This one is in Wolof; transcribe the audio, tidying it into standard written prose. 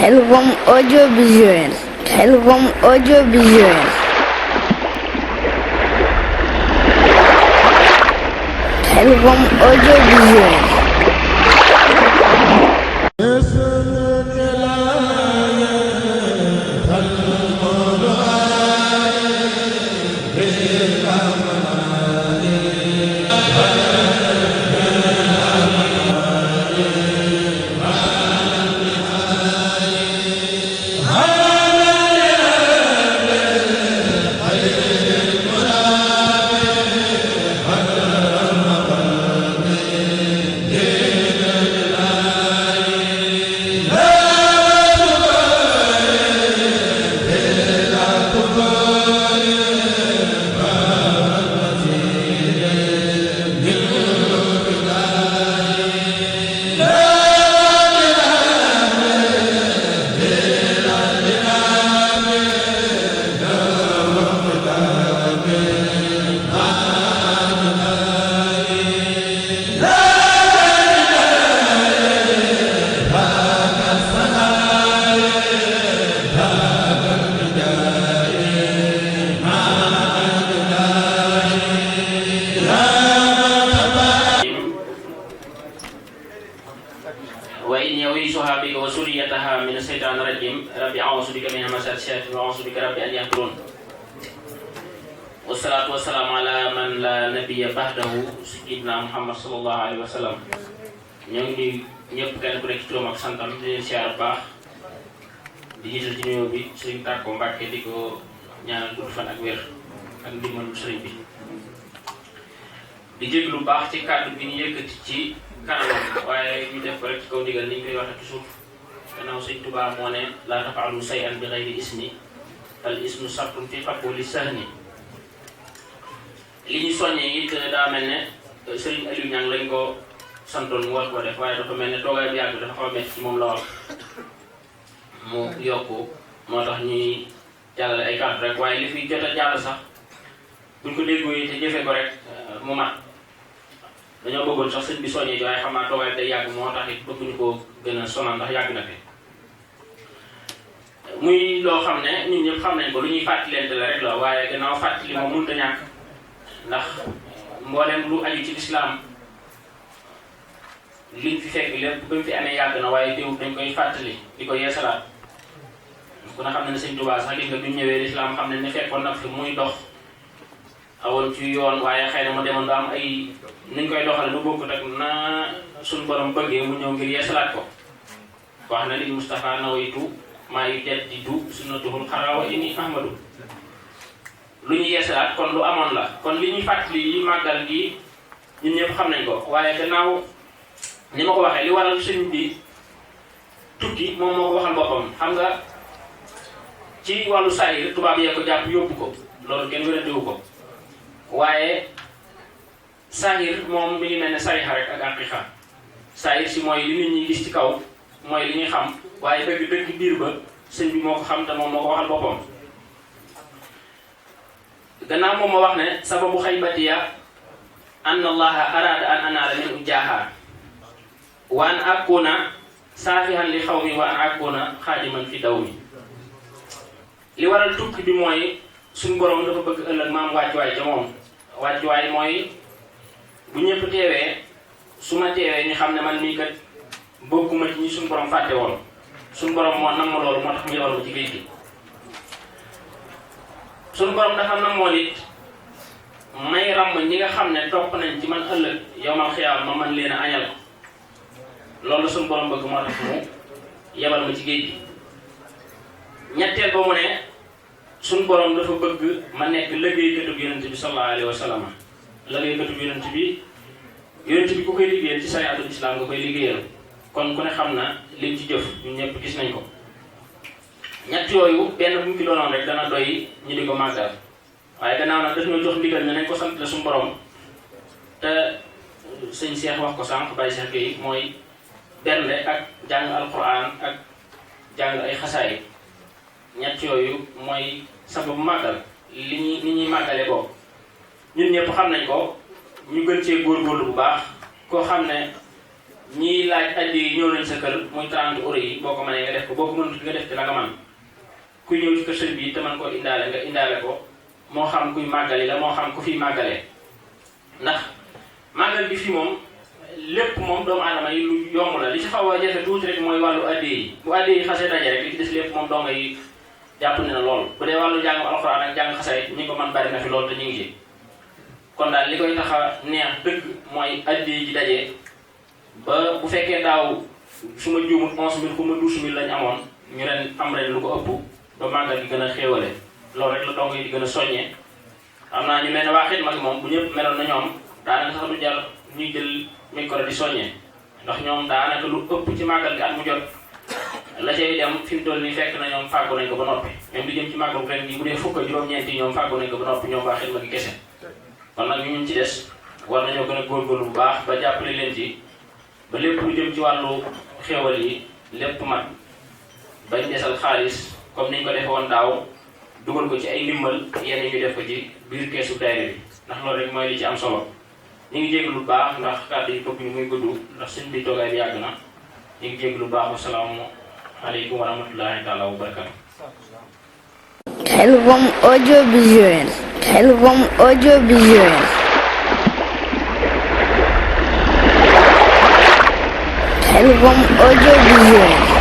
Khelcom audiovisuel. Khelcom audiovisuel. Khelcom audiovisuel. Wassalatu wassalamu ala man la nabiyya ba'dahu sayyidina Muhammad sallallahu alaihi wasallam. Ñoo ngi ñëpp kenn ku nekk ci turam ak santam di leen siyaar baax di jiital ci nuyoo bi Sëriñ Tàkko Mbàkke di ko ñaanal gudd fan ak wér ak ndimbalu sëriñ bi. Di jéglu baax ci kàddu bi ñu yëkkati ci kanamam waaye ñu def ko rek ci kaw ndigal ni ñu koy waxee ci suuf gannaaw Sëriñ Tuubaa moo ne laa taf'alu shay'an bi ghayri ismi fal ismu shartun fi qabuli sahni. li ñu soññee it daa mel ne Serigne Aliou Niang lañ ko santoon mu war ko def waaye dafa mel ne toogaay bu yàgg dafa xaw a métti ci moom la wax mu yokku moo tax ñuy jàllale ay kàddu rek waaye li fi jot a jàll sax buñ ko déggoo yi te jëfee ko rek mu mat dañoo bëggoon sax sëñ bi soññee ji waaye xam naa toogaay day yàgg moo tax it bëgguñu koo gën a sonal ndax yàgg na fi muy loo xam ne ñun ñëpp xam nañ ko lu ñuy fàttalente la rek la waaye gannaaw fàttali moom mënut a ñàkk ndax mboolem lu aju ci lislaam liñ fi fekk lépp ba mu fi amee yàgg na waaye teewul dañ koy fàttali di ko yeesalaat ku na xam ne ne Sëñ Tuubaa sax gis nga bi mu ñëwee lislaam xam ne ne fekkoon nag fi muy dox awoon ci yoon waaye xëy na mu demoon ba am ay nuñ koy doxale lu bokkut ak na suñ borom bëggee mu ñëw ngir yeesalaat ko wax na li Mustafa nawaytu maa yu jaddidu sunnatuhul xaraa wa inni ahmadu lu ñu yeesalaat kon lu amoon la kon li ñuy fàttali yi màggal gi ñun ñëpp xam nañ ko waaye gannaaw ni ma ko waxee li waral sëñ bi tukki moom moo ko waxal boppam xam nga ci wàllu saayir tubaab yee ko jàpp yóbbu ko loolu kenn wérantewu ko waaye saayir moom mi ngi mel ne sarixa rek ak aqiqa saayir si mooy li nit ñi gis ci kaw mooy li ñuy xam waaye dëgg dëgg biir ba sëñ bi moo ko xam te moom moo ko waxal boppam gannaaw moom ma wax ne sababu xaybatiya an allaha arada an anaala min ujaaha wa an akuna saafihan li xawmi wa an akuna xaadiman fi dawmi li waral tukki bi mooy suñu borom dafa bëgg ëllëg maam wàccuwaay ca moom wàccuwaay mooy bu ñëpp teewee su ma teewee ñu xam ne man mii kat bokkuma ci ñi suñu borom fàtte woon suñu borom moo nam ma loolu moo tax mu yebal ma ci géej gi suñu borom dafa namoon it may ràmm ñi nga xam ne topp nañ ci man ëllëg yowmal xiyaam ma man leen a añal loolu suñu borom bëgg moo tax mu yebal ma ci géej gi ñetteel ba mu ne suñu borom dafa bëgg ma nekk liggéeykatub yonent bi sallallahu alayhi wa sallam liggéeykatub yonent bi ku koy liggéeyal ci sariatul islam nga koy liggéeyal kon ku ne xam na lim ci jëf ñun ñëpp gis nañ ko ñett yooyu benn bu ñu fi doonoon rek dana doy ñu di ko màggal waaye gannaaw nag daf ñoo jox ndigal ne nañ ko sant la suñu borom te sëñ Cheikh wax ko sànq Baye Cheikh Gueye mooy bernde ak jàng alquran ak jàng ay xasaay ñett yooyu mooy sababu màggal li ñuy màggale boobu ñun ñëpp xam nañ ko ñu gën cee góorgóorlu bu baax koo xam ne ñii laaj addi yi ñëw nañ sa kër muy 30 euros yi boo ko mënee nga def ko boo ko mënut nga def ci la nga man ku ñëw ci kër sëñ bi te man koo indaale nga indaale ko moo xam kuy màggali la moo xam ku fiy màggalee ndax màggal bi fi moom lépp moom doomu aadama yi lu yomb la li ci xaw a jafe tuuti rek mooy wàllu addi yi bu addi yi xasee daje rek li ci des lépp moom donga yi jàpp ne na lool bu dee wàllu jàng alxuraan ak jàng xasaayit ñi ko man bari na fi loolu te ñu ngi ci kon daal li koy tax a neex dëgg mooy addi yi ji daje ba bu fekkee daaw su ma juumut 11 000 ku ma 12 000 lañ amoon ñu ren am ren lu ko ëpp ba màggal gi gën a xéewale loolu rek la dong yi di gën a soññee xam naa ñu mel ne waa xidma gi moom bu ñëpp meloon na ñoom daanaka sax du jar ñuy jël micro di soññee ndax ñoom daanaka lu ëpp ci màggal gi at mu jot la cay dem fi mu toll nii fekk na ñoom fàggu nañ ko ba noppi même di jëm ci màggal ren gi bu dee fukk juróom-ñeent yi ñoom fàggu nañ ko ba noppi ñoom waa xidma gi kese kon nag ñu ci des war nañoo gën a góorgóorlu bu baax ba jàppale leen ci ba lépp lu jëm ci wàllu xéewal yi lépp mat bañ desal xaalis comme niñ ko defe woon daaw dugal ko ci ay ndimbal yenn ñu def ko ci biir keesu daayira bi ndax loolu rek mooy li ci am solo ñu ngi jégg lu baax ndax kàddu yi bëgg ñu muy gudd ndax suñ bi toogaay bi yàgg na ñu ngi jégg lu baax wasalaamu aleykum wa rahmatullahi taala wa barakatu Khelcom audiovisuel. Khelcom audiovisuel. Khelcom audiovisuel.